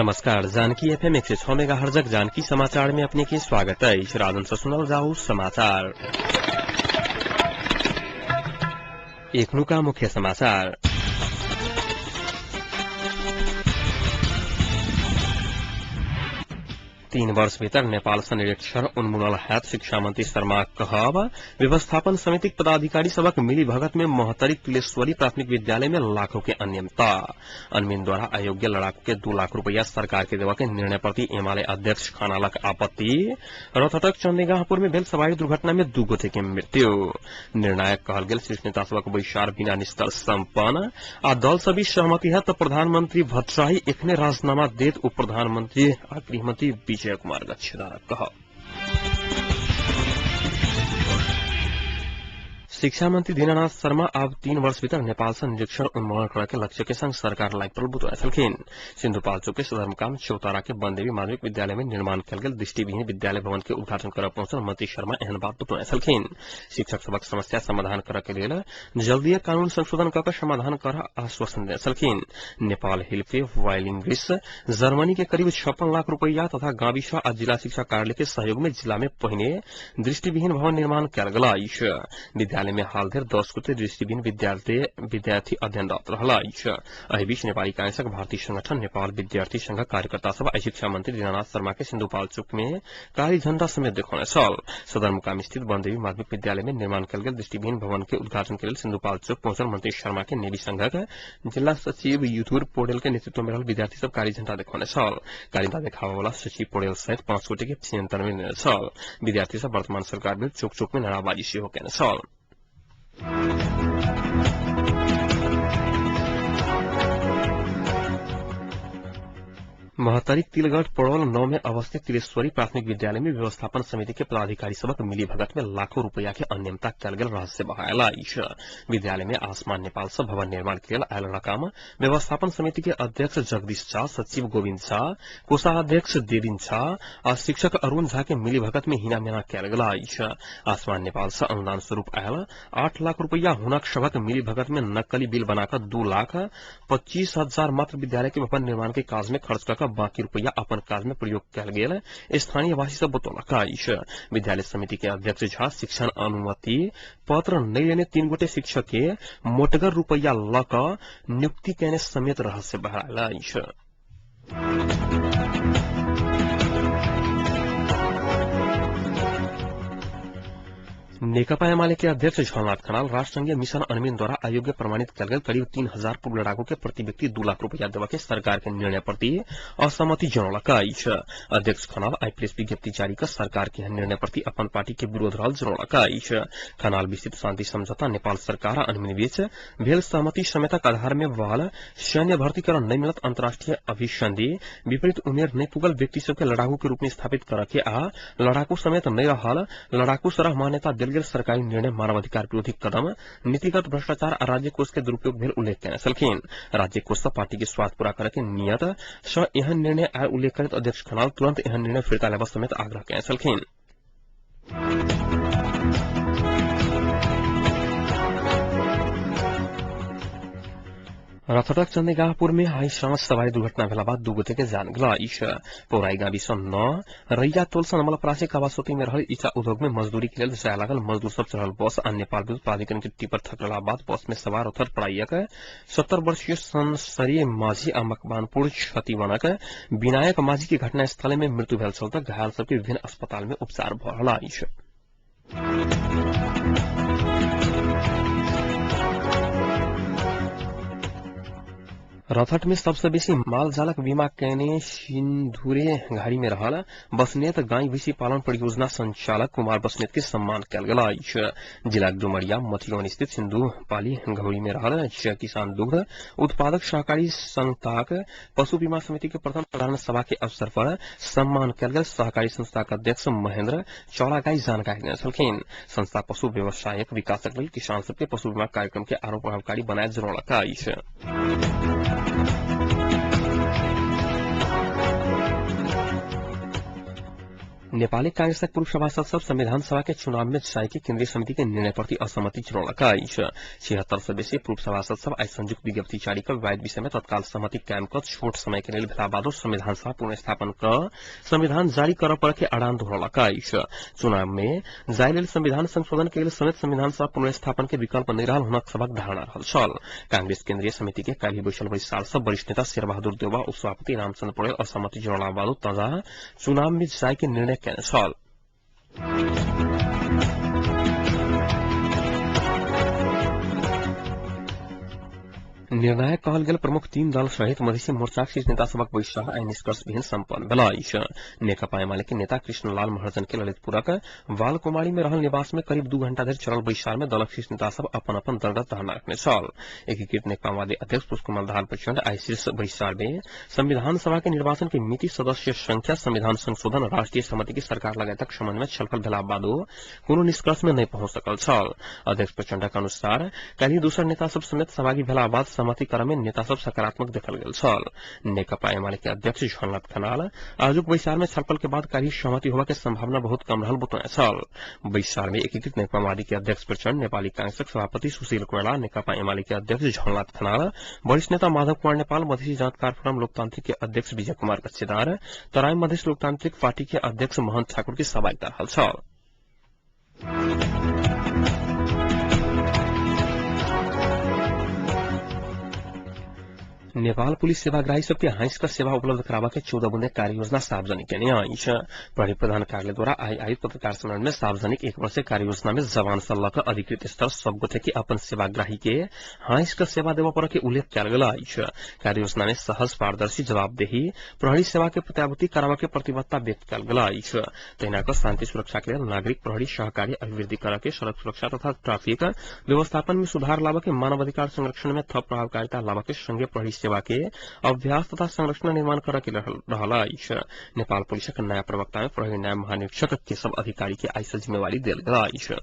नमस्कार, जानकी एफएम 106 मेगाहर्जक जानकी समाचार में अपने के स्वागत अछि। राजन से सुनल जाऊ समाचार। एखनुका मुख्य समाचार। तीन वर्ष भीतर नेपाल सँ निरीक्षण उन्मूलन हैत शिक्षा मंत्री शर्मा कहब। व्यवस्थापन समितिक पदाधिकारी सभक मिली भगत में महोत्तरीक तिलेश्वरी प्राथमिक विद्यालय में लाखों के अनियमितता। अनमिन द्वारा अयोग्य लड़ाकू के 2 लाख रुपया सरकार के देवा के निर्णय प्रति एमाले अध्यक्ष खनालक आपत्ति। रौतहटक चंदेगाहपुर में भेल सवारी दुर्घटना में 2 गोटे के मृत्यु। निर्णायक कहल गेल शीर्ष नेता सभक बैसार बिना निष्कर्ष सम्पन्न। आ दल सभी सहमति है तो प्रधानमंत्री भट्टराई एखने राजीनामा देत उप प्रधानमंत्री आ गृहमंत्री विजय कुमार गच्छेदारक कहब। शिक्षा मंत्री दीनानाथ शर्मा अब 3 वर्ष भीतर नेपाल से निरीक्षण उन्मूलन करे के लक्ष्य के संग सरकार लाग पड़ल बतौने छलखिन। सिंधुपाल्चोक के सदरमुकाम चौतारा के बनदेवी माध्यमिक विद्यालय में निर्माण कयल गेल दृष्टिविहीन विद्यालय भवन के उद्घाटन करऽ पहुंचल मंत्री शर्मा एहन बात बतौने छलखिन। शिक्षक सभक समस्या समाधान करऽ के लेल जल्दीए कानून संशोधन कऽ के समाधान करऽ आश्वासन देने छलखिन। नेपाल हिल्फे वाइलिंग्रिस जर्मनी के करीब 56 लाख रुपया तथा गाविसा आ जिला शिक्षा कार्यालय के सहयोग में जिला में पहिने दृष्टिविहीन भवन निर्माण कयल गेल अछि। विद्यालय में हाल धरि 10 गोटे दृष्टिविहीन विद्यार्थी अध्ययनरत रहल अछि। एहि बीच नेपाली कांग्रेसक भारतीय संगठन नेपाल विद्यार्थी संघक कार्यकर्ता सब आइ शिक्षा मंत्री दीनानाथ शर्मा के सिंधुपाल्चोक में कारी झंडा समेत देखौने छल। सदरमुकाम स्थित बनदेवी माध्यमिक विद्यालय में निर्माण कयल गेल दृष्टिविहीन भवन के उद्घाटन के लेल सिंधुपाल्चोक पहुंचल मंत्री शर्मा के नेवी संघक जिला सचिव युधुर पौडेल के नेतृत्व में रहल विद्यार्थी सब कारी झंडा देखौने छल। कारी झंडा देखाबय वाला सचिव पौडेल सहित 5 गोटे के नियंत्रण में लेने छल। विद्यार्थी सब वर्तमान सरकार विरुद्ध चौक चौक में नाराबाजी सेहो केने छल। महोत्तरीक तिलगढ़ पड़ौल 9 में अवस्थित तिलेश्वरी प्राथमिक विद्यालय में व्यवस्थापन समिति के पदाधिकारी सभक मिली भगत में लाखों रुपया के अनियमितता कयल गेल रहस्य बहायल अछि। विद्यालय में आसमान नेपाल से भवन निर्माण के लेल आयल रकम व्यवस्थापन समिति के अध्यक्ष जगदीश झा, सचिव गोविंद झा, कोषाध्यक्ष देविन झा आ शिक्षक अरुण झा के मिली भगत में हिना मेना कयल गेल अछि। आसमान नेपाल से अनुदान स्वरूप आयल 8 लाख रुपया हुनक सभक मिली भगत में नकली बिल बनाकर 2,25,000 मात्र विद्यालय के भवन निर्माण के काज में खर्च कर बाकी रुपया अपन काज में प्रयोग कयल गेल स्थानीय वासी सब बतौलक अछि। विद्यालय समिति के अध्यक्ष झा शिक्षण अनुमति पत्र नहि लेने 3 गोटे शिक्षक के मोटगर रुपया ल क नियुक्ति केने समेत रहस्य बहरायल अछि। नेकपा एमाले के अध्यक्ष झलनाथ खनाल राष्ट्रसंघीय मिशन अनमिन द्वारा अयोग्य प्रमाणित कयल गेल करीब 3000 पूर्व लड़ाकू के प्रति व्यक्ति 2 लाख रुपया देवा के सरकार के निर्णय प्रति असहमति जनौलक अछि। अध्यक्ष खनाल आइ प्रेस विज्ञप्ति जारी क सरकार के निर्णय प्रति अपन पार्टी के विरोध रहल जनौलक अछि। खनाल विस्तृत शांति समझौता नेपाल सरकार आ अनमिन बीच भेल सहमति समेतक आधार में बहाल सैन्य भर्तीकरण नहि मिलत अंतर्राष्ट्रीय अभिसंधि विपरीत उमेर नहि पुगल व्यक्ति सबके लड़ाकू के रूप में स्थापित करऽ के आ लड़ाकू समेत नहि रहल लड़ाकू सरह मान्यता देल गेल सरकारी निर्णय मानवाधिकार विरोधी कदम नीतिगत भ्रष्टाचार आ राज्य कोष के दुरुपयोग भेल उल्लेख केने छलखिन। राज्य कोष सँ पार्टी के स्वार्थ पूरा करे के नियत सँ एहन निर्णय आयल उल्लेख करैत अध्यक्ष खनाल तुरंत एहन निर्णय फिर्ता लेबऽ समेत आग्रह केने छलखिन। रौतहटक चंदेगाहपुर में आइ साँझ सवारी दुर्घटना भेला बाद 2 गोटे के जान गेल अछि। पौराई गावी सँ 9 रैया टोल सँ नमलपरासी कावासोती में रहल ईटा उद्योग में मजदूरी के लेल जाय लागल मजदूर सब चढ़ल बस आ नेपाल विद्युत प्राधिकरण के टिपर थकला बाद बस में सवार रौतहट पराइयक 70 वर्षीय संसरी माझी आ मकवानपुर छतिवनक विनायक माझी के घटनास्थल में मृत्यु भेल छल त घायल सबके विभिन्न अस्पताल में उपचार भ रहल अछि। रौतहट में सबसे बेसी माल जालक बीमा केने सिंधुरे घाड़ी में रहल बस्नेत गाय भैंसी पालन परियोजना संचालक कुमार बस्नेत के सम्मान कयल गेल अछि। जिलाक डुमरिया मथियौन स्थित सिंधु पाली घौरी में रहल किसान दुग्ध उत्पादक सहकारी संस्थाक पशु बीमा समिति के प्रथम साधारण सभा के अवसर पर सम्मान कयल गेल सहकारी संस्था के अध्यक्ष महेंद्र चौड़ागाई जानकारी देने छलखिन। संस्था पशु व्यवसायक विकासक लेल किसान सबके पशु बीमा कार्यक्रम के आरो प्रभावकारी बनाए जनौलक अछि। नेपाली कांग्रेसक पूर्व सभासद सब संविधान सभा के चुनाव में जाय के केन्द्रीय समिति के निर्णय प्रति असहमति जनौलक अछि। 76 से बेसी पूर्व सभासद सब आइ संयुक्त विज्ञप्ति जारी कर विवादित विषय में तत्काल सहमति कायम कर छोट समय के लेल भेला बादो संविधान सभा पुनर्स्थापन कर संविधान जारी करऽ पड़े के अड़ान दोहरौलक अछि। चुनाव में जाय लेल संविधान संशोधन के लेल समेत संविधान सभा पुनर्स्थापन के विकल्प नहि रहल हुनक सभक धारणा रहल छल। कांग्रेस केन्द्रीय समिति के काल्हि बैसल बैसार सँ वरिष्ठ नेता शेरबहादुर देउवा, उपसभापति रामचन्द्र पौडेल असहमति जनौला बादो ताजा चुनाव में जाय के निर्णय केने छल। निर्णायक कहल गेल प्रमुख 3 दल सहित मधेसी मोर्चाक शीर्ष नेता सभक बैसार आइ निष्कर्ष विहीन सम्पन्न भेल अछि। नेकपा एमाले के नेता कृष्णलाल महर्जन के ललितपुरक बालकुमारी में रहल निवास में करीब 2 घंटा धरि चलल बैसार में दलक शीर्ष नेता सब अपन अपन दलगत धारणा रखने छल। एकीकृत नेकपा माओवादी अध्यक्ष पुष्पकमल दाहाल प्रचण्ड आइ शीर्ष बैसार में संविधान सभा के निर्वाचन के मिति, सदस्य संख्या, संविधान संशोधन, राष्ट्रिय सहमति की सरकार लगायतक सम्बन्ध में छलफल भेला बादो कोनो निष्कर्ष में नहि पहुंच सकल छल। अध्यक्ष प्रचण्डक अनुसार काल्हि दोसर नेता सब समेत सहभागी भेला बाद सहमति क्रम में नेता सब सकारात्मक देखल गेल छल। नेकपा एमाले के अध्यक्ष झलनाथ खनाल आजुक बैसार में छलफल के बाद काल्हि सहमति होबा के संभावना बहुत कम रहल बतौने छल। बैसार में एकीकृत नेकपा माओवादी के अध्यक्ष प्रचण्ड, नेपाली कांग्रेसक सभापति सुशील कोइराला, नेकपा एमाले के अध्यक्ष झलनाथ खनाल, वरिष्ठ नेता माधव कुमार नेपाल, मधेसी जनताकार फोरम लोकतांत्रिक के अध्यक्ष विजय कुमार गच्छेदार, तराई मधेस लोकतांत्रिक पार्टी के अध्यक्ष मोहन ठाकुर के सहभागिता रहल छल। नेपाल पुलिस सेवाग्राही सबके हाँस क सेवा उपलब्ध कराबा के 14 बुँदे कार्ययोजना सार्वजनिक केने अछि। प्रहरी प्रधान कार्यालयद्वारा आइ आयोजित पत्रकार सम्मेलन में सार्वजनिक 1 वर्षीय कार्ययोजना में जवान सँ लऽ कऽ अधिकृत स्तर सब गोटे के अपन सेवाग्राही के हाँस क सेवा देबऽ पड़ऽ के उल्लेख कयल गेल अछि। कार्ययोजना में सहज, पारदर्शी, जवाबदेही प्रहरी सेवा के प्रत्याभूति कराबऽ के प्रतिबद्धता व्यक्त कयल गेल अछि। तहिना कऽ शान्ति सुरक्षा के लेल नागरिक प्रहरी सहकार्य अभिवृद्धि करऽ के, सड़क सुरक्षा तथा ट्राफिक व्यवस्थापन में सुधार लाबऽ के, मानवाधिकार संरक्षण में थप प्रभावकारिता लाबऽ के संगे प्रहरी सेवा के अभ्यास तथा संरचना निर्माण करऽ के रहल अछि। नेपाल पुलिसक नया प्रवक्ता में प्रहरी नायब महानिरीक्षक केशव अधिकारी के आइ सँ जिम्मेवारी देल गेल अछि।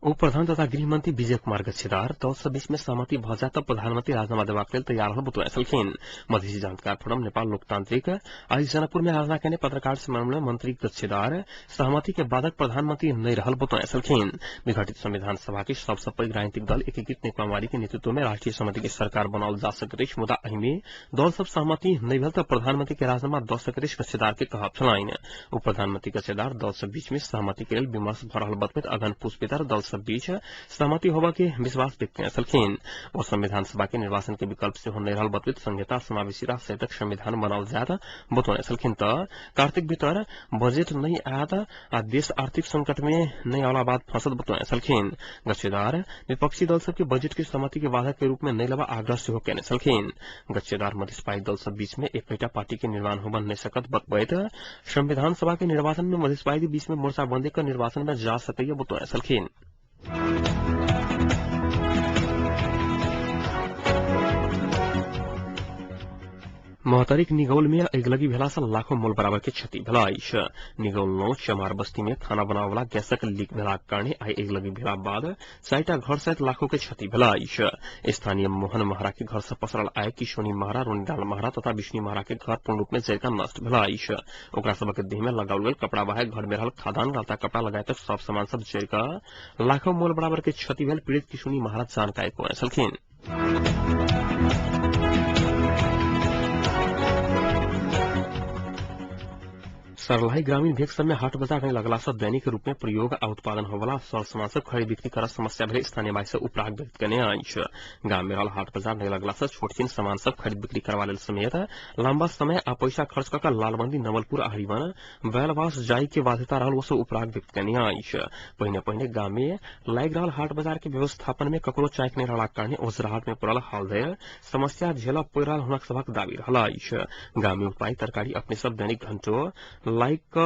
उप प्रधान तथा गृहमंत्री विजय कुमार गच्छेदार दल सब बीच में सहमति भऽ जाय तऽ प्रधानमंत्री राजीनामा देबाक लेल तैयार रहल बतौने छलखिन। मधेसी जनताकार फोरम नेपाल लोकतांत्रिक आइ जनकपुर में आयोजना केने पत्रकार सम्मेलन में मंत्री गच्छेदार सहमति के बादक प्रधानमंत्री नहि रहल बतौने छलखिन। विघटित संविधान सभा के सबसँ पैघ राजनीतिक दल एकीकृत नेकपा माओवादी के नेतृत्व में राष्ट्रिय सहमति के सरकार बनाओल जा सकैत अछि, मुदा एहि दल सब सहमति नहि भेल तऽ प्रधानमंत्री के राजीनामा दऽ सकैत अछि गच्छेदार के कहब छलनि। उप प्रधानमंत्री गच्छेदार दल सब बीच में सहमति के लेल विमर्श भऽ रहल बतबैत अगहन पुष भीतर दल सब बीच सहमति होबा के विश्वास व्यक्त केने छलखिन। ओ संविधान सभा के निर्वाचन के विकल्प सेहो नहि रहल बतबैत संहिता समावेशिता सहितक संविधान बनाओल जायत बतौने छलखिन। तऽ कार्तिक भीतर बजेट नहि आयत आ देश आर्थिक संकट में नहि आवला बाद फंसत बतौने छलखिन। गच्छेदार विपक्षी दल सबके बजेट के सहमति के बाधक के रूप में नहि लेबा आग्रह सेहो केने छलखिन। गच्छेदार मधेसपाई दल सब बीच में एकटा पार्टी के निर्माण होबा नहि सकत बतबैत संविधान सभा के निर्वाचन में मधेसपाई बीच में मोर्चाबंदी कर निर्वाचन में जा सकैया बतौने छलखिन। महोत्तरीक निगौल में अगिलगी भेला सँ लाखों मोल बराबर के क्षति भेल अछि। निगौल 9 चमार बस्ती में खाना बनावला गैसक लीक भेलाक कारणे आइ अगिलगी भेला बाद 4टा घर सहित लाखों के क्षति भेल अछि। स्थानीय मोहन महरा के घर सँ पसरल आगि किशोनी महरा, रोनीलाल महरा तथा विष्णु महरा के घर पूर्ण रूप में जरि कऽ नष्ट भेल अछि। ओकरा सबक देह में लगाओल गेल कपड़ा बाहेक घर में रहल खाद्यान्न, लत्ता कपड़ा लगायतक सब सामान सब जरि कऽ लाखों मोल बराबर के क्षति भेल पीड़ित किशोनी महरा जानकारी कोने छलखिन। सर्लाही ग्रामीण भेग सब में हाट बाजार नहि लगला सँ दैनिक रूप में प्रयोग आ उत्पादन होवला सर सामान सब खरीद बिक्री कर समस्या भेल स्थानीय वासी उपराग व्यक्त केने अछि। गाम में रहल हाट बाजार नहि लगला सँ छोटछिन सामान सब खरीद बिक्री करबा लेल समेत लंबा समय आ पैसा खर्च कऽ कऽ लालबंदी, नवलपुर, हरिवन, बैलवास जाय के बाध्यता रहल ओ सब उपराग व्यक्त केने अछि। पहिने पहिने गाम में लागि रहल हाट बाजार के व्यवस्थापन में ककरो चाइक नहि रहलाक कारणे ओझराहट में पड़ल हाल धरि समस्या झेलऽ पड़ि रहल हुनक सभक दावी रहल अछि। गाम में उत्पादित तरकारी अपने सब दैनिक घंटो लाइक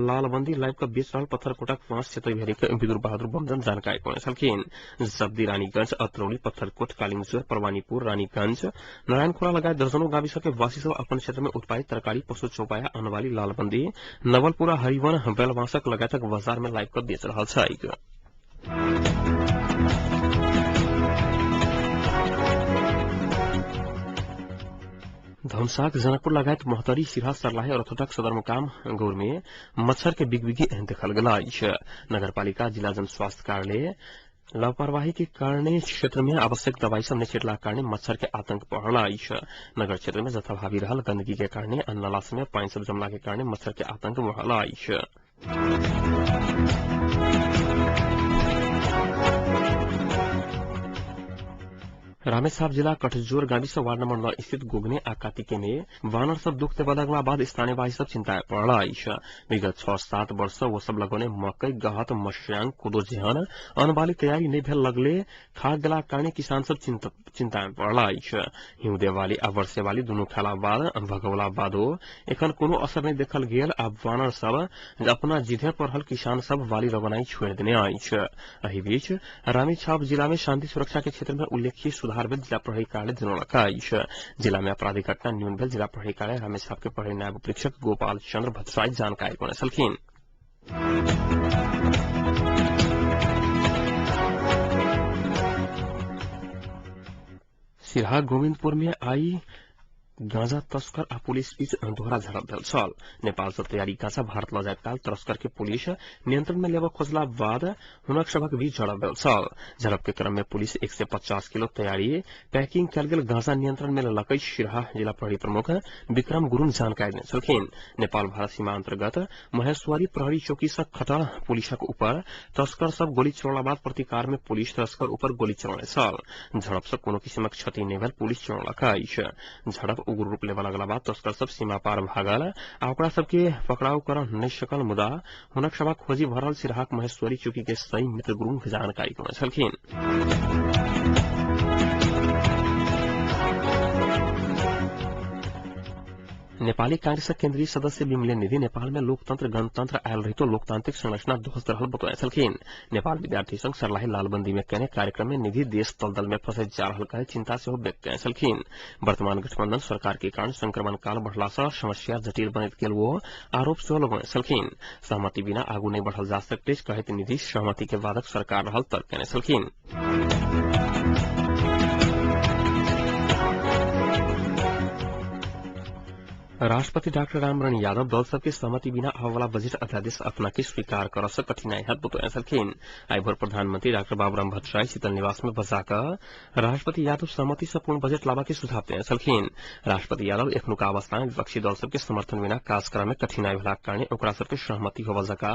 लालबंदी लाइव क बेच रहल पत्थरकोटक 5 क्षेत्र भेरिक विदुर बहादुर बमजन जानकारी कोने छलखिन। जब्दी, रानीगंज, अतरौली, पत्थरकोट, कालिंगजोर, परवानीपुर, रानीगंज, नारायणखोला लगायत दर्जनों गाविस के वासी सब अपन क्षेत्र में उत्पादित तरकारी, पशु चौपाया, अनवाली, लालबंदी, नवलपुरा, हरिवन, बेलवासक लगायतक बाजार में लाइव क बेच रहल छैक। धनुषाक जनकपुर लगायत महोत्तरी, सिरहा, सर्लाही और रथोटक सदरमुकाम गौर में मच्छर के बिगबिगी देखल गेल अछि। नगरपालिका जिला जन स्वास्थ्य कार्यालय लापरवाही के कारण क्षेत्र में आवश्यक दवाई सब नहि छिटलाक कारण मच्छर के आतंक बढ़ल अछि। नगर क्षेत्र में जथाभावी रहल गंदगी के कारण आ नाला में पानि सब जमला के कारण मच्छर के आतंक बढ़ल अछि। रामेछाप जिला कठजोर गाविस वार्ड नंबर 9 स्थित गोगने आ कातिके में वानर सब दुख देबऽ बाद स्थानीयवासी सब चिंता पड़ल अछि। विगत 6-7 वर्ष वो सब लगौने मकई, गहत, मस्यांग, कोदो जेहन अनबाली तैयारी नहि भेल लगले खा गेला कारण किसान सब चिंता में पड़ल अछि। हिउँदेवाली आ वर्षेवाली दुनू खेला बाद भगौला बादो एखन कोनो असर नहि देखल गेल आ वानर सब अपना जिधे पर रहल किसान सब वाली लगौनाइ छोड़ि देने अछि। एहि बीच रामेछाप जिला में शांति सुरक्षा के क्षेत्र में उल्लेखनीय सुधार भेल जिला प्रहरी कार्यालय जनौलक अछि। जिला में आपराधिक घटना न्यून भेल जिला प्रहरी कार्यालय रामेछाप के प्रहरी नायब उपरीक्षक गोपाल चंद्र भट्टराई जानकारी करने छलखिन। सिरहा गोविन्दपुर में आई गांजा तस्कर आ पुलिस बीच दोहरा झड़प भेल छल। नेपाल से तैयारी गांजा भारत लऽ जाइत काल तस्कर के पुलिस नियंत्रण में लेबऽ खोजला बाद हुनक सभक बीच झड़प भेल छल। झड़प के क्रम में पुलिस 150 किलो तैयारी पैकिंग कयल गेल गांजा नियंत्रण में लेलक अछि। सिरहा जिला प्रहरी प्रमुख विक्रम गुरूङ जानकारी देने छलखिन। नेपाल भारत सीमा अंतर्गत महेश्वरी प्रहरी चौकी से खटल पुलिसक ऊपर तस्कर सब गोली चलौला बाद प्रतिकार में पुलिस तस्कर ऊपर गोली चलौने छल। झड़प से कोनो किसिमक क्षति नहि भेल पुलिस चलौलक अछि। झड़प उग्र रूप लेबऽ लगला बाद तस्कर सब सीमा पार भागल आ ओकरा सबके पकड़ाव कर नहि सकल, मुदा हुनक सभक खोजी भरल सिरहाक महेश्वरी चौकी के सही मित्र गुरूङ जानकारी करने छलखिन। नेपाली कांग्रेसक केन्द्रीय सदस्य विमले निधि नेपाल में लोकतंत्र गणतंत्र आयल रहितो लोकतांत्रिक संरचना ध्वस्त रहल बतौने छलखिन। नेपाल विद्यार्थी संघ सर्लाही लालबंदी में केने कार्यक्रम में निधि देश दलदल में फंसैत जा रहल कहे चिंता सेहो व्यक्त केने छलखिन। वर्तमान गठबंधन सरकार के कारण संक्रमण काल बढ़ला से समस्या जटिल बनैत गेल वो आरोप सेहो लगौने छलखिन। सहमति बिना आगू नहि बढ़ल जा सकैत कहैत निधि सहमति के बादक सरकार रहल तर्क केने छलखिन। राष्ट्रपति डाक्टर रामवरण यादव दल सबके सहमति बिना आबयवला बजट अध्यादेश अपना के स्वीकार करऽ से कठिनाई हैत बतौने छलखिन। आइ भोर प्रधानमंत्री डाक्टर बाबूराम भट्टराई शीतल निवास में बजाकऽ राष्ट्रपति यादव सहमति से पूर्ण बजट लाबा के सुझाव देने छलखिन। राष्ट्रपति यादव एखनुका अवस्था में विपक्षी दल सबके समर्थन बिना काज करऽ में कठिनाई भेलाक कारण ओकरा सबके सहमति होबऽ जका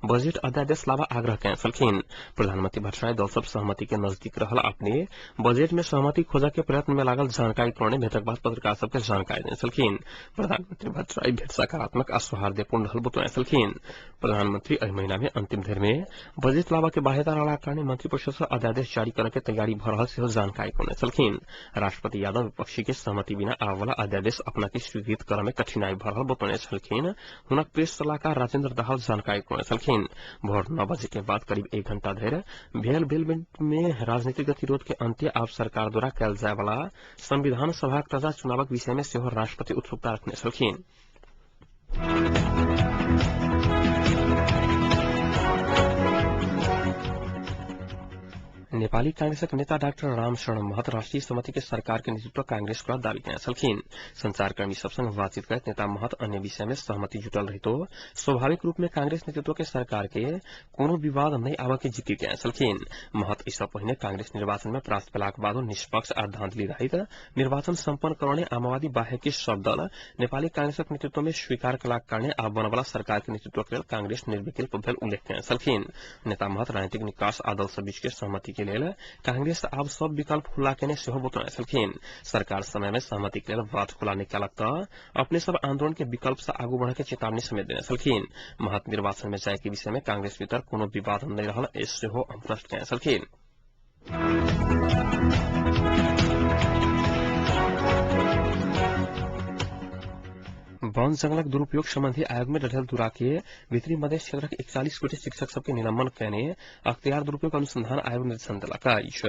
बजट अध्यादेश लाबा आग्रह केने छलखिन। प्रधानमंत्री भट्टराई दल सब सहमति के नजदीक रहल अपने बजट में सहमति खोजऽ के प्रयत्न में लागल जानकारी करौने भेटक बाद पत्रकार सबके जानकारी देने छलखिन। प्रधानमंत्री भट्टराई भेट सकारात्मक आ सौहार्दपूर्ण रहल बतौने छलखिन। प्रधानमंत्री एहि महीना में अंतिम धरि में बजट लाबा के बाध्यता रहलाक कारण मंत्रिपरिषद से अध्यादेश जारी करऽ के तैयारी भऽ रहल सेहो जानकारी करौने छलखिन। राष्ट्रपति यादव विपक्षी के सहमति बिना आबयवला अध्यादेश अपना के स्वीकृत करऽ में कठिनाई भऽ रहल बतौने छलखिन। हुनक प्रेस सलाहकार राजेन्द्र दाहाल जानकारी करौने छलखिन। भोर 9 बजे के बाद करीब 1 घंटा धरि भेल भेल में राजनीतिक गतिरोध के अंत्य आब सरकार द्वारा कयल जाय वाला संविधान सभाक ताजा चुनावक विषय में सेहो राष्ट्रपति उत्सुकता रखने छलखिन। नेपाली कांग्रेसक नेता डाक्टर रामशरण महत राष्ट्रीय सहमति के सरकार के नेतृत्व कांग्रेस द्वारा दावी केने छलखिन। संचारकर्मी सब संग बातचीत करैत नेता महत अन्य विषय में सहमति जुटल रहितो स्वाभाविक रूप में कांग्रेस नेतृत्व के सरकार के कोनो विवाद नहि आबऽ के जिक्र केने छलखिन। महत एहि सँ पहिने कांग्रेस निर्वाचन में परास्त भेलाक बादो निष्पक्ष आ धांधली रहित निर्वाचन सम्पन्न करौने माओवादी बाहेक के सब दल नेपाली कांग्रेसक नेतृत्व में स्वीकार कलाक कारण आब बनवला सरकार के नेतृत्व के लेल कांग्रेस निर्विकल्प भेल उल्लेख केने छलखिन। नेता महत राजनीतिक निकास आ दल सब बीच के सहमति के लेल कांग्रेस आब सब विकल्प खुला केने सेहो बतौने छलखिन। सरकार समय में सहमति के लेल बाट खुला निकालक त अपने सब आंदोलन के विकल्प से आगू बढ़े के चेतावनी समेत देने छलखिन। महत निर्वाचन में जाय के विषय में कांग्रेस भीतर कोनो विवाद नहि रहल सेहो स्पष्ट केने छलखिन। वन जंगलक दुरुपयोग संबंधी आयोग में डढेलधुरा के भीतरी मधेश क्षेत्रक 41 गोटे शिक्षक सबके निलंबन कयने अख्तियार दुरुपयोग अनुसंधान आयोग निर्देशन देलक अछि।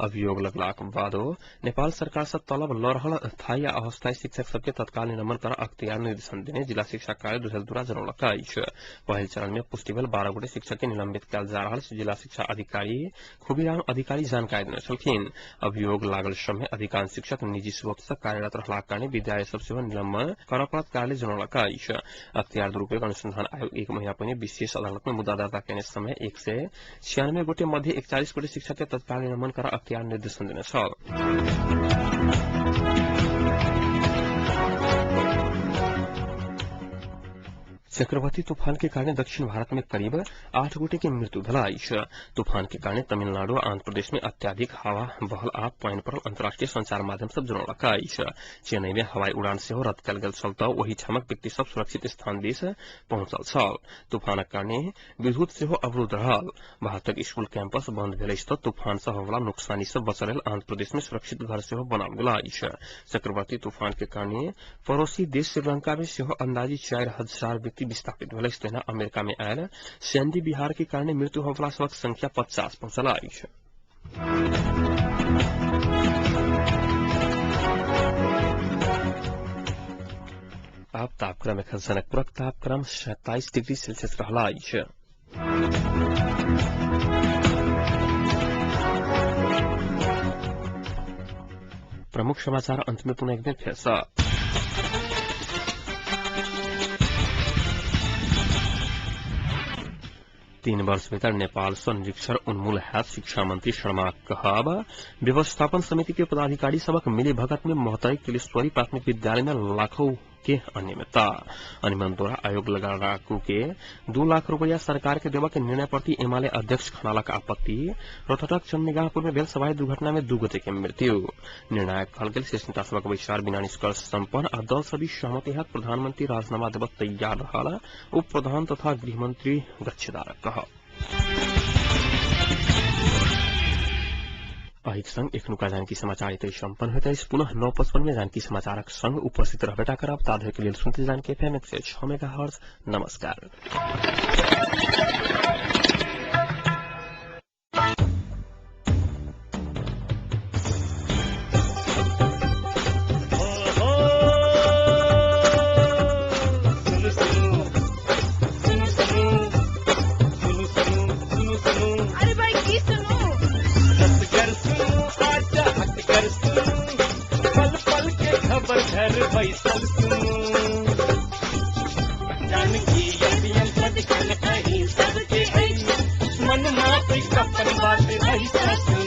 अभियोग लगलाक बादो नेपाल सरकार से तलब ल रहल स्थायी आ अस्थायी शिक्षक सबके तत्काल निलंबन कर अख्तियार निर्देशन देने जिला शिक्षा कार्यालय डढेलधुरा जनौलक अछि। पहिल चरण में पुष्टि भेल 12 गोटे शिक्षक के निलंबित कयल जा रहल जिला शिक्षा अधिकारी खुबीराम अधिकारी जानकारी देने छलखिन। अभियोग लागल समय अधिकांश शिक्षक निजी स्रोत से कार्यरत रहलाक कारण विद्यालय सब सेहो निलंबन करऽ पड़त कार्यालय जनौलक अछि। अख्तियार दुरुपयोग अनुसंधान आयोग एक महीना पहिने विशेष अदालत में मुद्दा दर्ता कयने समय 196 गोटे मध्य 41 गोटे शिक्षक के तत्काल निलंबन कर अख्तियार निर्देशन देने छल। चक्रवाती तूफान के कारण दक्षिण भारत में करीब 8 गोटे के मृत्यु भेल अछि। तूफान के कारण तमिलनाडु आ आंध्र प्रदेश में अत्याधिक हवा बहल आ पानि पड़ल अंतर्राष्ट्रीय संचार माध्यम सब जनौलक अछि। चेन्नई में हवाई उड़ान सेहो रद्द कयल गेल छल तऽ ओहि ठामक व्यक्ति सब सुरक्षित स्थान दिस पहुंचल छल। तूफानक कारणे विद्युत सेहो अवरुद्ध रहल। भारतक स्कूल कैंपस बंद भेल अछि तऽ तूफान सँ होवला नुकसानी सँ बचल लेल आंध्र प्रदेश में सुरक्षित घर सेहो बनाओल गेल अछि। चक्रवाती तूफान के कारणे पड़ोसी देश श्रीलंका में सेहो अंदाजी 4000 व्यक्ति विस्थापित भेल अछि। तहिना अमेरिका में आयल सैंडी बिहार के कारणे मृत्यु होवला सबक संख्या 50 पहुंचल अछि। आब तापक्रम एखन जनकपुरक तापक्रम 27 डिग्री सेल्सियस रहला अछि। प्रमुख समाचार अंत में पुनः एक बेर फेर सँ। तीन वर्ष भीतर नेपाल सँ निरीक्षर उन्मूल हैत शिक्षा मंत्री शर्मा कहब। व्यवस्थापन समिति के पदाधिकारी सबक मिली भगत में महोत्तरी किलेश्वरी प्राथमिक विद्यालय में लाखों के अनियमितता। अनियमन द्वारा आयोग लगा राकू के 2 लाख रुपया सरकार के देवा के निर्णय प्रति एमाले अध्यक्ष खनालक आपत्ति। रोहतक चंदनिगाहपुर में भेल सवारी दुर्घटना में 2 गोटे के मृत्यु। निर्णायक कहल गेल शीर्ष नेता सभक बैसार बिना निष्कर्ष सम्पन्न आ दल सभी सहमति हैत प्रधानमंत्री राजीनामा देबऽ तैयार रहल उप प्रधान तथा गृहमंत्री गच्छेदारक कहब। एहिक संग एखनुका जानकी समाचार एतै सम्पन्न होइत अछि। पुनः 9:55 में जानकी समाचारक संग उपस्थित रहबेटा करब। ताधरि लेल सुनते जानकी एफएम 106 मेगाहर्ट्ज। नमस्कार। मन मात्र अपन बात ऐसा।